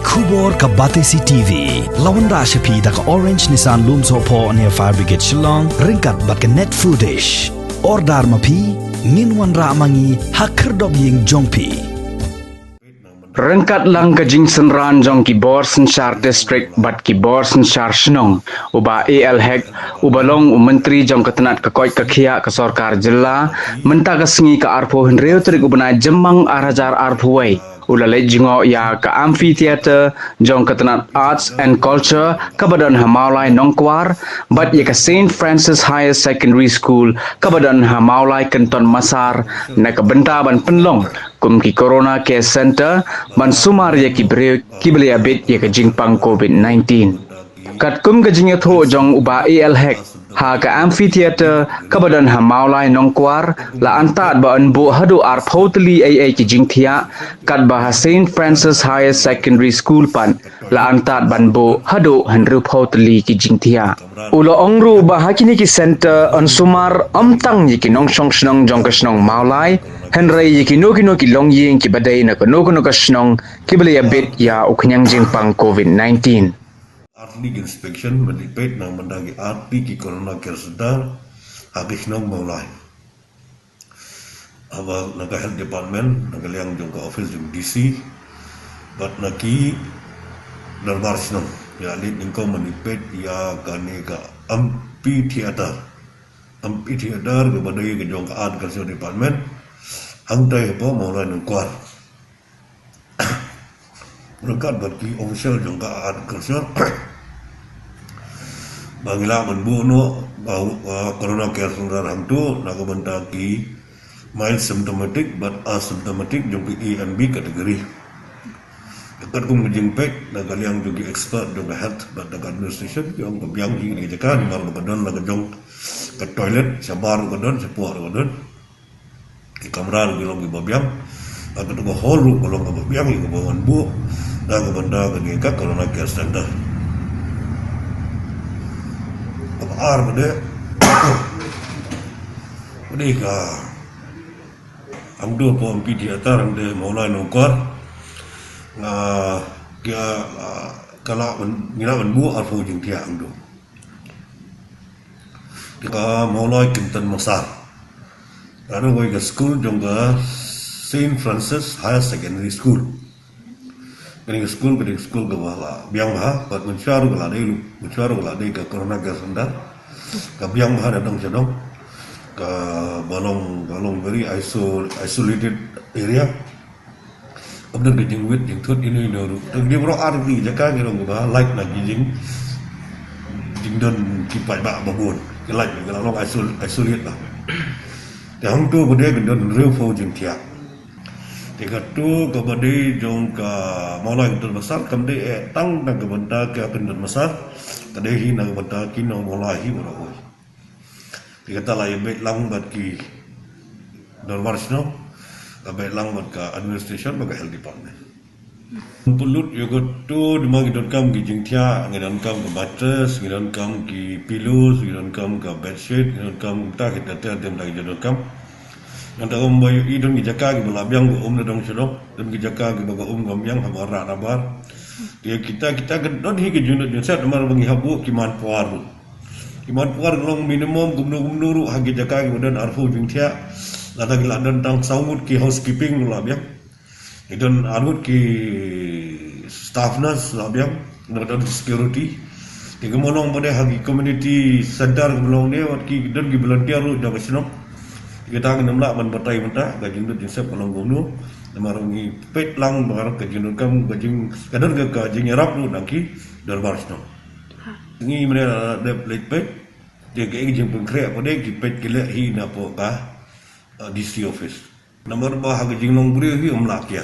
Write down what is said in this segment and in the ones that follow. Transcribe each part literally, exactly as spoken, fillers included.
Khubor ka Batesi T V la wanrah sha phi da ka Orange Nissan Lumsohphoh near Fire Brigade Shillong ryngkat bad ka Net Foodish. Order ma phi, ngin wanrah ma ngi ha khyrdop ïing jong phi. Ryngkat lang ka jingsynran jong ki bor synshar district bad ki bor synshar shnong, u Bah A L Hek, uba long u Myntri jong ka tnat ka koit ka khiah ka sorkar jylla, mynta ka sngi ka arphew hynriew tarik u bnai Jymmang ar hajar arphew wei, u la leit jngoh ïa ka amphitheatre jong ka tnat Arts and Culture kaba don ha Mawlai Nongkwar, bad ïa ka Saint Francis Higher Secondary School kaba don ha Mawlai Kynton Massar, na ka bynta ban pynlong kum ki Corona Care Center ban sumar ïa ki briew kiba la ïabit ïa ka jingpang covid nineteen. Katkum ka jingïathuh jong u Bah A L Hek, ha ka amphitheatre kaba don ha Mawlai Nongkwar la antad ba yn buh haduh arphew tylli ei ei ki jingthiah, katba ha Saint Francis Higher Secondary School pat la antad ban buh haduh hynriewphew tylli ki jingthiah. U la ong ruh ba ha kine ki center yn sumar ym tang ïa ki nongshong shnong jong ka shnong Mawlai, hynrei ïa kino kino ki longïing kiba dei na kano kano ka shnong kiba la ïabit ïa u khñiang jingpang covid nineteen. Ar tylli ki inspection ban ïa peit na ka bynta ki ar tylli ki Corona Care Center ha ki shnong Mawlai. Haba na ka health department, na ka liang jong ka office jong D C bad na ki dorbar shnong, ïa leit nyngkong ban ïa peit ïa kane ka amphitheatre. Amphitheatre kaba dei ka jong ka art culture department, hangtai hapoh Mawlai Nongkwar. Ryngkat bad ki official jong ka art culture ba ngi lah ban buh noh ba, uh, Corona Care Center hangto na ka bynta ki mild symptomatic bad asymptomatic jong ki A and B category. Katkum ka jingpeit na ka liang jong ki expert jong ka health bad na ka administration, ki ong ka biang hi kane ka jaka namar ba ka don la ka jong ka toilet, shabar ruh ka don, shapoh ruh ka don. Ki kamra ruh ki long kiba biang. Bad kato ka hall ruh ka long kaba biang ïa kaba wan buh na ka bynta kane ka Corona Care Center. Kaba ar pat de, pat de ka hangto hapoh amphitheatre hangto Mawlai Nongkwar, nga ka, ah, ka lah ban, ngi lah ban buh arphew jingthiah hangto. Ka Mawlai Kynton Massar, ka dei kawei ka skul jong ka Saint Francis Higher Secondary School. Kane ka skul, kane ka skul kaba la biang bha, bad mynshuwa ruh ka la dei, mynshuwa ruh ka la dei ka Corona Care Center. Ka biang bha na dong sha dong, kaba long, ka long very iso-, isolated area. Kam don ka jingwit jingthut ino ino ruh. Tang dei baroh ar tylli ki jaka ki long kiba lait na ki jing, jingdon ki paidbah babun. Ki lait, ki la long isol-, isolate bha. Te hangto pat de ki don hynriewphew jingthiah. Te kato kaba dei jong ka Mawlai Kynton Massar kam dei eh tang na ka bynta ka Kynton Massar, ka dei hi na ka bynta ki nong Mawlai hi baroh kawei. Te kata la ïa beit lang bad ki dorbar shnong, la beit lang bad ka administration bad ka health department. Pynlut ïa kato, dei ma ngi donkam ki jingthiah, ngi donkam ka mattress, ngi donkam ki pillows, ngi donkam ka bedsheet, ngi donkam, kita kita ter ter ter kita ki jingdonkam. Nangta kumba ïohi don ki jaka kiba la biang ka um na dong sha dong, don ki jaka kiba ka um kam biang, habar rah habar. Te kita kita ka don hi ka jingdon jingsep namar ba ngi hap buh ki man pawar ruh. Ki man pawar ka long minimum kumno kumno ruh ha ki jaka kiba don arphew jingthiah. Lada ki la don tang saw ngut ki housekeeping ruh la biang. Ki don ar ngut ki staff nurse la biang, don, don security. Te kumno long pat de ha ki community center kumno long de, wat ki don ki volunteer ruh jong ka shnong. Kita ngim lah ban batai mynta ka jingdon jingsep ka long kumno. Namar ngi peit lang ba ka jingdonkam ka jing, ka don ka, ka jingïarap ruh na ki dorbar shnong. Ngi mynne la dep leit peit, te ka jingpynkhreh pat de ki peit ki leh hi napoh ka, uh, D C office. Namar ba ha ka jinglong briew hi ym lah kiar.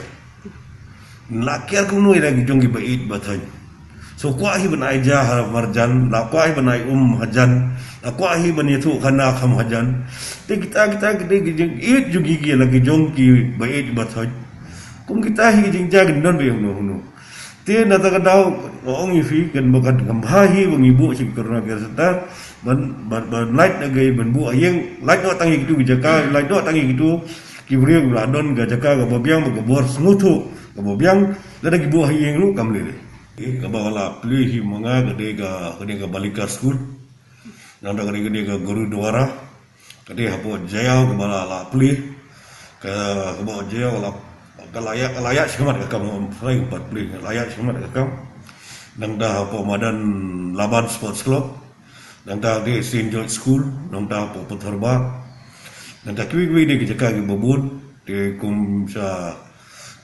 Lah kiar kumno ïa ki jong ki ba ïeit ba thoh. So kwah hi ban ai ja ha marjan, lah kwah hi ban ai um hajan, lah kwah hi ban ïathuh khana kham hajan. Te kita kita ki dei ki jingïeit jong ki ki la ki jong ki ba ïeit ba thoh. Kum kita hi ki jingjia kin don ba ïa uno uno. Te na kata ka daw nga ong ïa phi kan ba kan kham bha hi ba ngi buh sha ki Corona Care Center ban, ban, ban lait na ka ban buh ïing, lait noh tang ïa kitu ki jaka, lait noh tang ïa kitu ki briew ba la don ka jaka kaba biang ba ka bor sngewthuh Kaba biang, lada ki buh ha ïing ruh kam lei lei. Kaba la plie hi ma nga ka dei ka, ka dei ka Balika School. Nangta ka dei, ka dei ka Gurudwara. Ka dei hapoh Jaïaw kaba la, la plie. Ka, kaba Jaïaw la, ka la ïaid, ka la ïaid shakhmat ka kam, ngam phrai ka pat plie, la ïaid shakhmat ka kam. Nangta hapoh madan Laban Sports Club. Nangta ka dei Saint George School, nangta hapoh Patharbah. Nangta kiwei kiwei de ki jaka kiba bun, te kum sha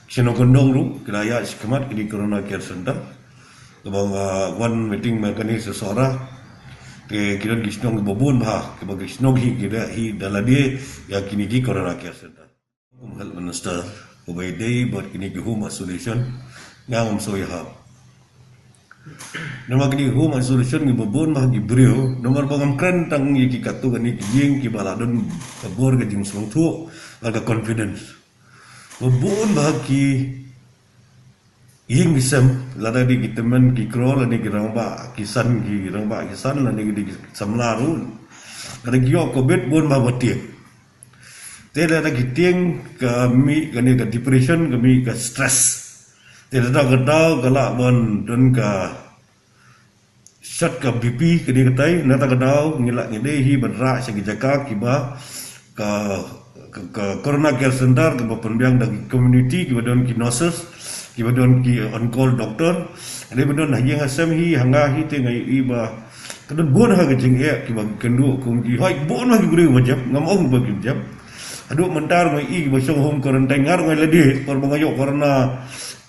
shnong kyndong ruh, ki la ïaid shakhmat kine Corona Care Center. Kaba nga wan meeting ma kane sa Sohra. Te ki don ki shnong kiba bun bha, kiba ki shnong hi ki da hi da lade ïa kine ki Corona Care Center. Kum Health Minister, kaba ïadei bad kine ki home isolation, nga ngam soi ha. Namar kine ki home isolation kiba bun bha ki briew, namar ba ngam kren tang ïa ki katto katne ki ïing kiba la don ka bor ka jingsngewthuh, bad ka confidence. Ba bun bha ki ïing ki sem, lada dei ki tymmen ki kro, lada dei ki rangbah ki san, ki rangbah ki san, lada dei ki samla ruh. Lada ki ïoh covid bun bha ba tieng. Te lada ki tieng ka mih kane ka depression, ka mih ka stress. Te lada ka daw ka lah ban don ka shot ka B P, ka dei katai, nangta ka daw ngi lah, ngi dei hi ban rah sha ki jaka kiba ka, ka, ka Corona Care Center kaba pynbiang da ki community, kiba don ki nurses, kiba don ki on call doctor. Dei ba don ha ïing ha sem hi, ha nga hi, te nga ïohi ba ka don bun ha ka jingeh kiba kynduh kum ki, hoi, bun ha ki briew ba jam, ngam ong ba kim jam. Haduh mynta nga ïohi kiba shong home quarantine, nga ruh nga la dei, por ba nga ïoh corona,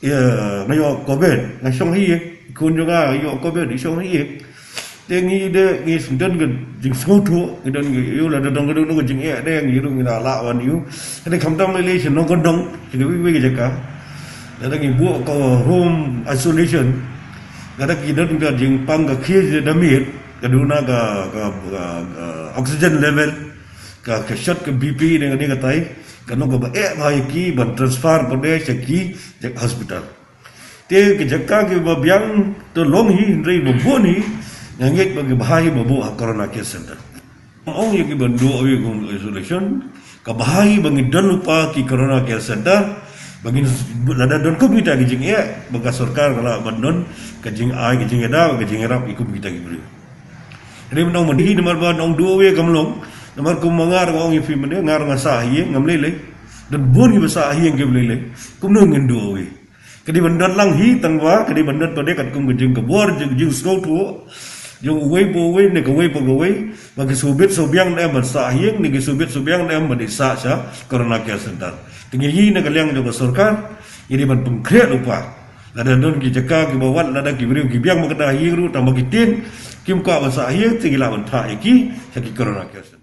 ïa, nga ïoh covid, nga shong hi, khun jong nga ïoh covid, i shong hi. Te ngi de, ngi sngewdon ka jingsngewthuh, ngi don, ngi ïoh lada don ka, don ka jingeh de, ngi ruh ngi la lah wan ïoh. Te khamtam lei lei sha nongkyndong, sha kiwei kiwei ki jaka. Lada ngi buh ka home isolation, lada ki don ka jingpang ka khie da miet, ka duna ka, ka, ka, ka oxygen level, ka, ka shot ka B P ne, ne katai, ka long kaba eh bha ïa ki ban transfer pat de sha ki, sha hospital. Te ka jaka kiba biang te long hi, hynrei ba bun hi, nga ngeit ba ki bha hi ba buh ha Corona Care Center. Ong ïa ki ban duh away home isolation, ka bha hi ba ngi don lypa ki Corona Care Center, ba ngin, lada don kum kita ki jingeh, ba ka sorkar ka lah ban don ka jingai, ka jingïada, ka jingïarap ïa kum kita ki briew. Hynrei mynta ong mynta hi namar ba ong duh away kam long, namar kum ma nga ruh nga ong ïa phi mynta, nga ruh nga sah ha ïing, ngam lei lei. Don bun kiba sah ha ïing kiba lei lei. Kumno ngin duh away? Ka dei ban don lang hi tang ba, ka dei ban don pat de katkum ka jingkabor, jing, jingsngewthuh jong uwei pa uwei ne kawei pa kawei, ba ki shu bit shu biang ne em ban sah ha ïing, ne ki shu bit shu biang ne em ban ïasah sha Corona Care Center. Te ngi hi na ka liang jong ka sorkar, ngi dei ban pynkhreh lypa. Lada don ki jaka kiba wad, lada ki briew ki biang ba ka da ha ïing ruh, tang ba ki tieng, kim kwah ban sah ha ïing, te ngi lah ban thah ïa ki sha ki Corona Care Center.